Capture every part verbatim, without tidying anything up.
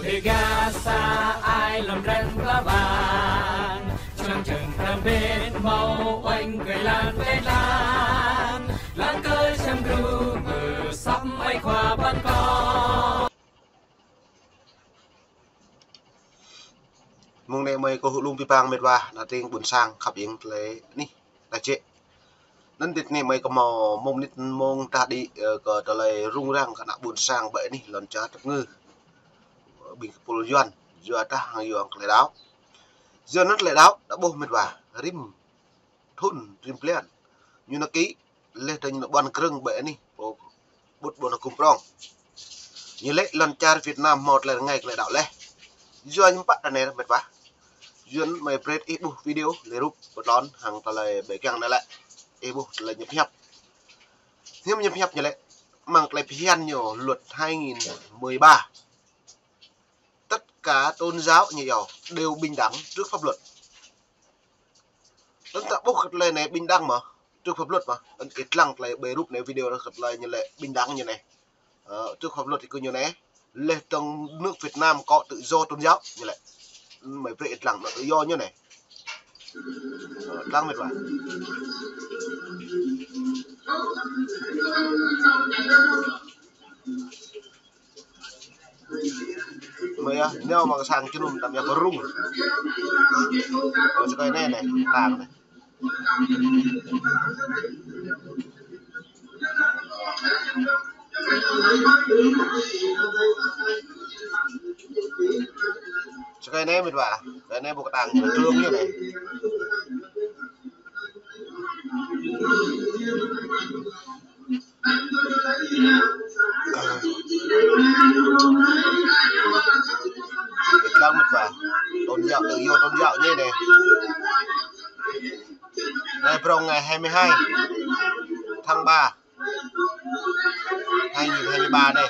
Gasa ai lăm răng pla bang, čang čang pram bên mâo oanh kơi lan kơi lan, lan kơi čang gru mơ săp ai khua ban kơ. Mông anai mơi kơ hŭ lŭm pĭ pang met wa, na tring ƀuôn sang khăp ing tơlơi anih, ta čĕ. Anŭn dit anai mơi kơ hmâo mông nit mông ta đĭ, ơ, kơ tơlơi rŭng răng kơ ană ƀuôn sang ƀơi anih lŏn čar tơpngư. Ƀing kơ pul Yuan, yua ta hăng yua kơ tơlơi đaŏ. Yua anŭn tơlơi đaŏ, ta ƀuh met wa, rĭm thŭn, rĭm blan. Ñu nao kĭ, laih dơ̆ng ñu nao ƀuăn krơ̆ng ƀơi anih, pô ƀut ƀôn hơkŭm prong. Ñu lĕ lŏn čar Việt Nam hmâo tơlơi rơngai kơ tơlơi đaŏ laih. Yua ñu pă ta anai met wa. Yua anŭn mơi brơi ih ƀuh video lĕ rup pơtlon hăng tơlơi ƀơi kiăng anai lĕ. Ih ƀuh tơlơi ñu pơhiăp. Hiư̆m ñu pơhiăp ñu lĕ. Mơ̆ng tơlơi phiăn ñu luật hai nghìn mười ba. Tất cả tôn giáo ñu yua đều bình đẳng trước pháp luật. Anŭn ta ƀuh kơ tơlơi anai bình đẳng mơ̆, trước pháp luật mơ̆. Anŭn ih lăng tơlơi ƀơi rup anai video anai kơ tơlơi ñu lĕ bình đẳng ñu anai. Ơ, trước pháp luật kơ ñu anai. Laih dơ̆ng nước Việt Nam có tự do tôn giáo ñu lĕ. Anŭn mơi brơi ih lăng anŭn tự do ñu anai. Ơ, lăng met wa. Mơi ah, nao mă kơ sang jơnum tam yap rŭng. Ơ, čơkơi anai anai, tang anai. Čơkơi anai met wa, čơkơi anai ƀu kơtang, trương ñu anai. Việt Nam mơ̆n wa. Tôn giáo, tự do tôn giáo ñu anai. Anai prong ngày hai mươi hai tháng ba, hai nghìn hai mươi ba anai.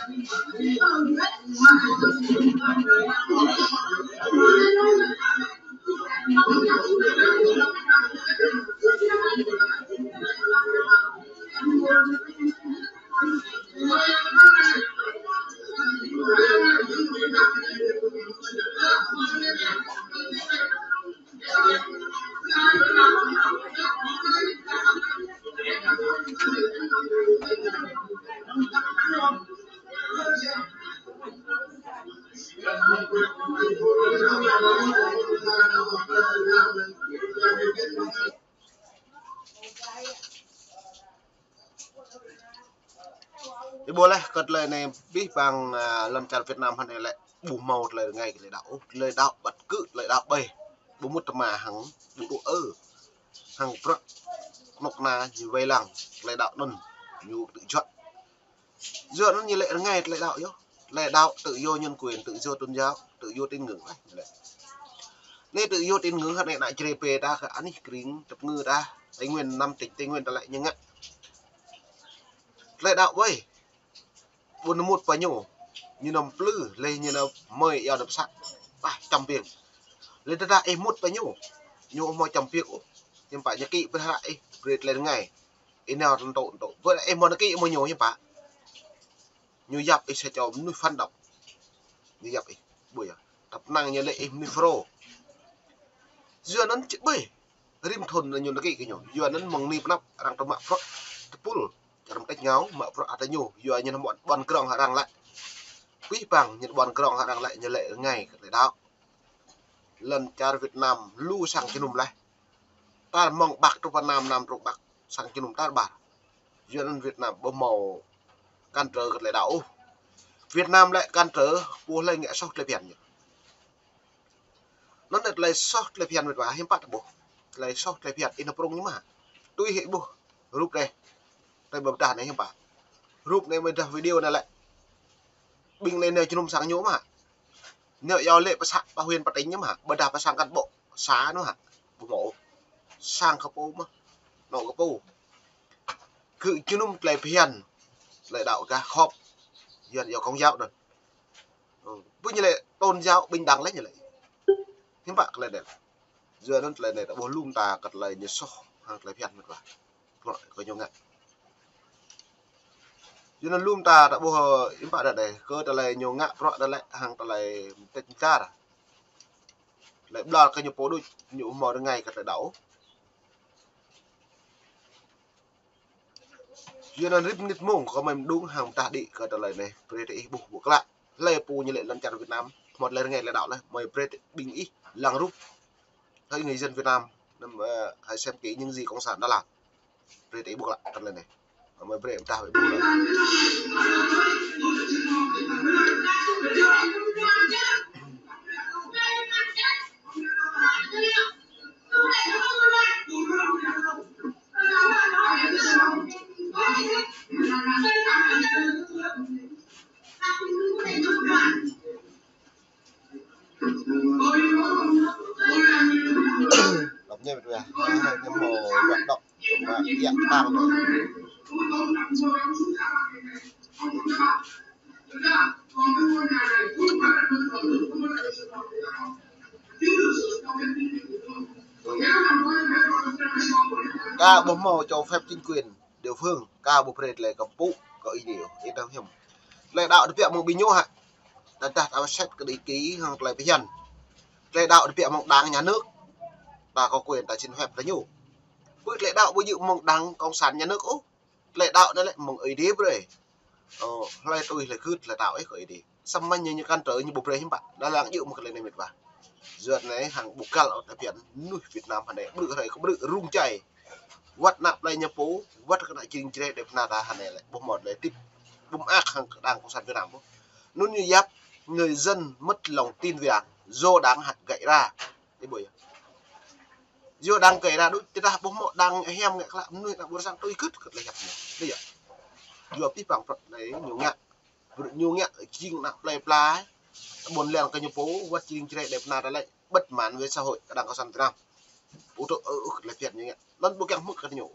Ih ƀuh laih kơ tơlơi anai abih bang, ơ, lŏn čar Việt Nam hơnai lĕ ƀu hmâo tơlơi rơngai kơ tơlơi đaŏ ôh, tơlơi đaŏ ƀăt kơ tơlơi đaŏ ƀơi. Ƀu mŭt tơma hăng ƀu tŭ ơ, hăng prăk kơnuk kơna ñu wai lăng tơlơi đaŏ anŭn ñu tự do. Yua anŭn ñu lĕ rơngai tơlơi đaŏ yơh. Tơlơi đaŏ tự do nhân quyền, tự do tôn giáo, tự do tín ngưỡng laih ñu lĕ. Anai tự do tín ngưỡng hơnai ană Jrai pê ta kơ anih kring tơpngư ta, Tây Nguyên, năm tỉnh Tây Nguyên ta lĕ ñu ngă. Tơlơi đaŏ ƀơi. Ƀu nao mŭt pơ ñu. Ñu nao plư, laih ñu nao mơi iâu nao pơsăk. Bah, čăm biêng. Laih tơdah ih mŭt pơ ñu. Ñu ƀu hmâo čăm biêng ôh. Hiư̆m pă ñu kĭ brơi hră ih, brơi tơlơi rơngai. Ih nao tơntŭ tơntŭ. Ƀơi ih hmâo nao kĭ mơ̆ng ñu hiư̆m pă. Ñu yap ih sa čô mơnuih phản động. Ñu yap ih. Ƀuh yơh. Tơpă năng ñu lĕ ih mơnuih FULRO. Yua anŭn čih ƀơi. Rĭm thŭn ñu nao kĭ kơ ñu. Yua anŭn mơ̆ng anai pơ anăp arăng tơmă prăk tơpul. Čar mơtĕč ngao mă prăk ata ñu. Yua ñu nao ƀuăn, ƀuăn krong hăng arăng lĕ. Abih bang ñu ƀuăn krong hăng arăng lĕ ñu lĕ rơngai kơ tơlơi đaŏ. Lŏn čar Việt Nam lu sang jơnum laih. Tar mơ̆ng Bắc truh pơ Nam, Nam truh Bắc, sang jơnum tar ƀar. Yua anŭn Việt Nam ƀu hmâo cản trở kơ tơlơi đaŏ ôh. Việt Nam lĕ cản trở, ƀu lĕ ngă soh tơlơi phiăn ñu. Anŭn lĕ tơlơi soh tơlơi phiăn met wa, hiư̆m pă ta ƀuh. Tơlơi soh tơlơi phiăn, ih nao prong ñu mơ̆. Tui hĭ ƀuh rup anai. Tơlơi ƀơdah anai hiư̆m pă. Rup anai ƀơdah video anai lĕ. Ƀing anai nao jơnum sang ñu mơ̆. Nao iâu lĕ pơ xã, pơ huyện, pơ tỉnh ñu mơ̆. Ƀơdah pơ sang cán bộ xã ñu mơ̆. Ƀu hmâo. Sang kơ pô mơ̆. Nao kơ pô. Kơ jơnum tơlơi phiăn. Tơlơi đaŏ gah khŏp. Yuan iâu công giáo anŭn. Ơ, ƀu ñu lĕ tôn giáo bình đẳng laih ñu lĕ. Hiư̆m pă kơ tơlơi anai. Yua anŭn tơlơi anai ta ƀuh lum ta kơ tơlơi ñu soh hăng tơlơi phiăn met wa. Bruă kơ ñu ngă. Yua anŭn lŏm ta ta ƀuh, ơ, ih pă đa đeh, kơ tơlơi ñu ngă prŏ đa lĕ, hăng tơlơi mơtĕt mơtar. Tơlơi ƀlŏr kơ ñu pô đôč, ñu hmâo rơngai kơ tơlơi đaŏ. Yua anŭn rĭm mơnit mông kơ mơi mơđung hăng mơtah đĭ kơ tơlơi anai, brơi tơ ih ƀuh ƀu klă. Hlơi pô ñu lĕ lŏn čar Việt Nam, hmâo tơlơi rơngai tơlơi đaŏ lĕ, mơi brơi tơ ƀing ih lăng rup. Hỡi người dân Việt Nam, năm, ơ, hãy xem kỹ những gì Cộng sản đã làm. Brơi tơ ih ƀuh klă tơlơi anai. Mơi brơi mơtah ƀuh klă. Đọc nhanh vậy à? Hai cái màu bạn đọc mà yak bang rồi. Ka ƀu hmâo cho phép chính quyền địa phương, ka ƀu brơi tơlơi kơpŭ kơ ih ñu, ih tơhiam. Tơlơi đaŏ tơbiă mơ̆ng ƀing ñu hă. Tơdah ta sĕt kơ đĭ ký hăng tơlơi phiăn. Tơlơi đaŏ tơbiă mơ̆ng đảng nhà nước. Ta có quyền ta xin phép tơ ñu. Bơ tơlơi đaŏ ƀu djơ̆ mơ̆ng đảng cộng sản nhà nước ôh. Tơlơi đaŏ anai lĕ mơ̆ng Ơi Adai brơi. Ơ, hlơi tui hlơi gưt hlơi đaŏ ih kơ Ơi Adai. Samơ̆ ñu ñu kăn tơ ñu ƀu brơi hiư̆m pă. Đa lăng djơ̆ mơ̆ng tơlơi anai mĕt wa. Yua anai hăng ƀu kăl ôh tơbiă mơnuih Việt Nam hơnai ƀrư̆ hrơi kơ ƀrư̆ rŭng čai. Wăt ană plei ñu pô, wăt kơ ană jing jreh đe pơna ta hơnai lĕ. Ƀu hmâo tơlơi tĭp. Ƀu mơak hăng đảng cộng sản Việt Nam ƀu. Anŭn ñu yap người dân mất lòng tin vào đảng do đảng hă găi ra. Ih ƀuh yơh. Yua đảng găi ra đôč, tơdah ƀu hmâo đảng hiam ngă klă mơnuih đảng ƀu rơsang tui gưt kơ tơlơi hiăp anai. Ƀuh yơh. Yua pih păng prăk anai ñu ngă. Ñu ngă jing ană plei pla. Ƀôn lan kơ ñu pô, wăt jing jreh đe pơna ta lĕ. Bất mãn với xã hội kơ đảng cộng sản Việt Nam. Ƀu tŭ ư ư kơ tơlơi phiăn ñu ngă. Lŏn ƀu kiăng hmư̆ kơ ñu.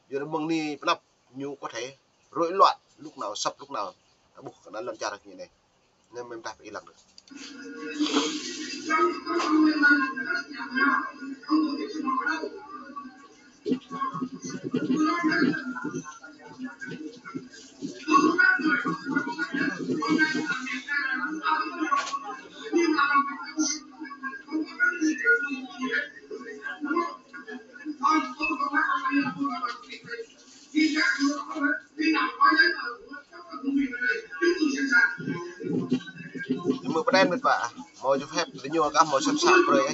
Yua anŭn mơ̆ng anai pơnăp ñu có thể rối loạn lúc nào, sập lúc nào. Ta ƀuh kơ anŭn lŏn čar ñu anai. Anŭn mơi mơtah pơ ih lăng đôč. Ñu mơ̆ pơđen mĕt wa. Hmâo giấy phép tơ ñu kah hmâo sĕp săp brơi.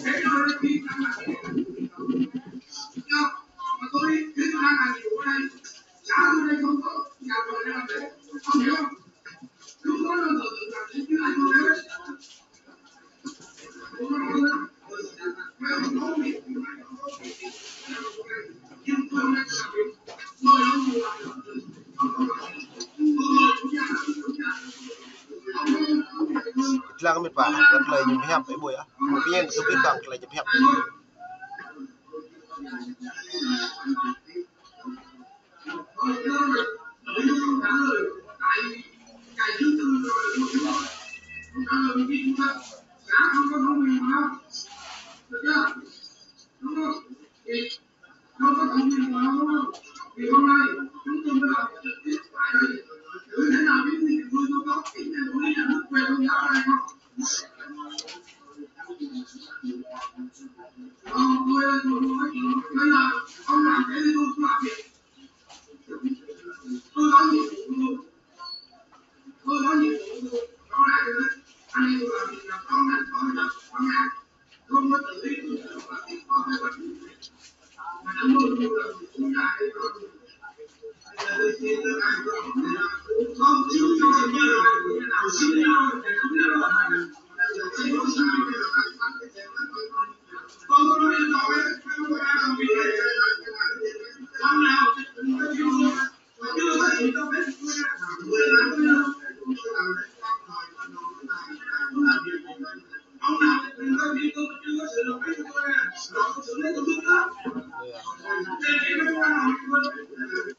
Lăng mĕt wa, kơ tơlơi ñu hiăp ih ƀuh yơh. Mơ̆ pơñen kơ pih păng tơlơi ñu hiăp.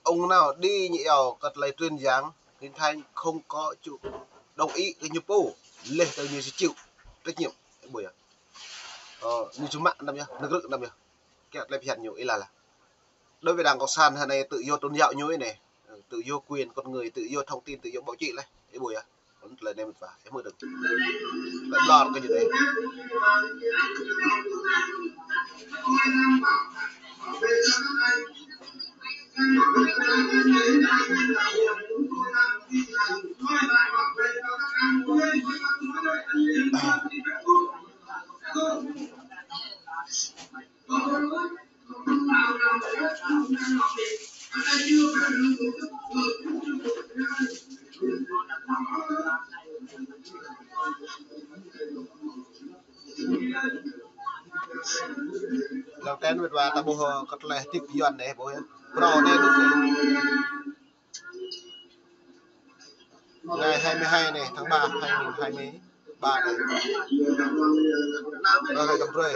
Ông nào đi nhảy ao cật lầy truyền giảng, Nguyễn Thanh không có chịu đồng ý cái ñu pô, leh tơ ñu sẽ chịu trách nhiệm. Ƀuh yơh. Ơ, ñu čơmă năm yơh, nơ̆k rơ̆k năm yơh. Kiăng tơlơi phiăn ñu ih lăng lăng. Đối với Đảng Cộng sản hơnai tự do tôn giáo ñu anai. Tự do quyền con người, tự do thông tin, tự do báo chí lĕ. Ih ƀuh yơh. Anŭn tơlơi anai mĕt wa, ih hmư̆ dơ̆ng. Tơlơi ƀlŏr kơ ñu anai. Lăng ten mĕt wa ta ƀuh kơ tơlơi hơdip Yuan anai ƀuh yơh. Phrâo anai đôč anai. Ngày hai mươi hai anai, tháng ba, hai nghìn hai mươi ba anai. Ơ, hai tăm brơi.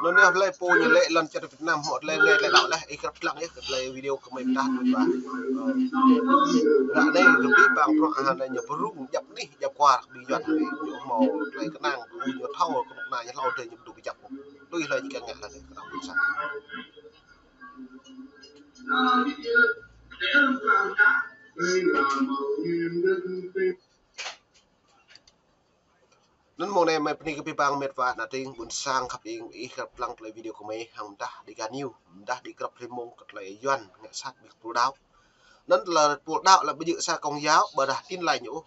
Anŭn yơh hlơi pô ñu lĕ lŏn čar Việt Nam hŏ tơlơi anai tơlơi đaŏ leh, ih krăp lăng yơh kơ tơlơi video kơ mơi pơdah mĕt wa. Ră anai kơ abih bang bruă hăng anai ñu pơrŭng djăp anih djăp kwar ƀing Yuan anai ñu hmâo tơlơi kơnang kơ ñu thâo kơ anŭn anai ñu hlâo dơi ñu dŏ kơjăp. Tui hlơi ñu kiăng ngă hă anai kơ ană ƀôn sang. Anŭn mông anai mơi bơni kơ abih bang mĕt wa ană tring ƀôn sang khăp ing ih krăp lăng tơlơi video kơ mơi hăng mơdah Dega News, mơdah đĭ krăp hrơi mông kơ tơlơi Yuan ngă sat ƀing pô đaŏ. Anŭn tơlơi pô đaŏ lĕ ƀu djơ̆ sa Công giáo, ƀôdah Tin Lành ôh,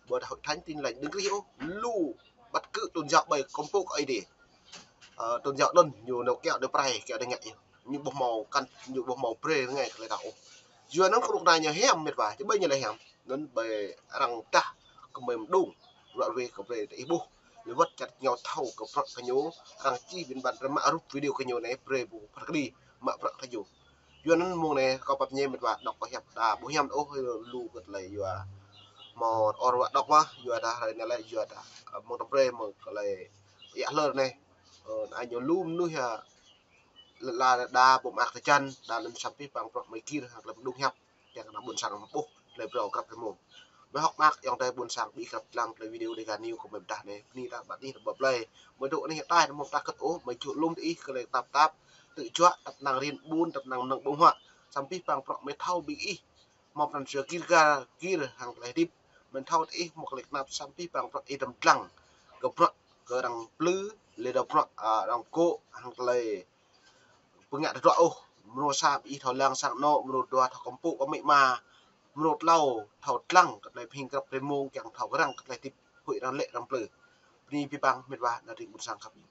ƀôdah Hội Thánh Tin Lành, đơ̆ng rih ôh, lu bất cứ tôn giáo ƀơi kơmpôk Ơi Adai. Ơ, tôn giáo anŭn ñu nao kiaŏ đe prai, kiaŏ đe ngă yơh. Ñu ƀu hmâo kăn, ñu ƀu hmâo brơi rơngai kơ tơlơi đaŏ ôh. Yua anŭn kơnuk kơna ñu hiam mĕt wa, či ƀơi ñu lĕ hiam. Anŭn ƀơi arăng dah kơ mơi mơđung, ruă ruê kơ brơi tơ ih ƀuh. Lĕ wơ̆t čăt ñu thâo kơ bruă kơ ñu, arăng čih biên bản brơi mă rup video kơ ñu anai brơi ƀu phat kơđi, mă bruă kơ ñu. Yua anŭn mông anai kâo pap ñe mĕt wa đŏk kơ hiăp đa ƀu hiam ôh lu kơ tơlơi yua. Hmâo ôr wa đŏk mơ̆, yua dah hrơi anai lĕ, yua dah, ơ, mơ̆ng tơm brơi mơ̆ng tơlơi iă hlơr anai. Ơ, anai ñu lu mơnuih yơh, lĕ la đa ƀu mơak tơčan, đa anŭn samơ̆ abih bang bruă mơi gir hăng tơlơi pơđung hiăp. Kiăng kơ ană ƀôn sang hmâo ƀuh tơlơi phrâo krăp hrơi mông. Mơi hơ̆k mơak ayŏng adơi ƀôn sang ƀing ih krăp lăng tơlơi video Dega News kơ mơi pơdah anai. Bơni ta ƀă anih ta ƀă blai. Mơi dŏ anih ta ta mơ̆ng ta kơt ôh, mơi čuh lŏm tơ ih kơ tơlơi tap tap. Tơčuă tăp năng rin ƀun, tăp năng mơnơ̆ng ƀơ̆ng huă. Samơ̆ abih bang bruă mơi thâo ƀing ih hmâo pran jua gir gar, gir hăng tơlơi hơdip. Mơi thâo tơ ih hmâo tơlơi kơnap samơ̆ abih bang bruă ih dăm dlăng. Kơ bruă, kơ arăng plư, lĕ dŏ bruă, ơ, arăng kŏ, hăng tơlơi pơngă tơdruă ôh, mrô sa ƀing ih thâo lăng sang anŏ, mrô dua thâo kơmpôk kơ amĭ ama, mrô tlâo thâo dlăng kơ tơlơi pơhing krăp hrơi mông kiăng thâo kơrăng kơ tơlơi hơdip huĭ arăng lĕ arăng plư. Bơni abih bang mĕt wa ană tring ƀôn sang khăp ing.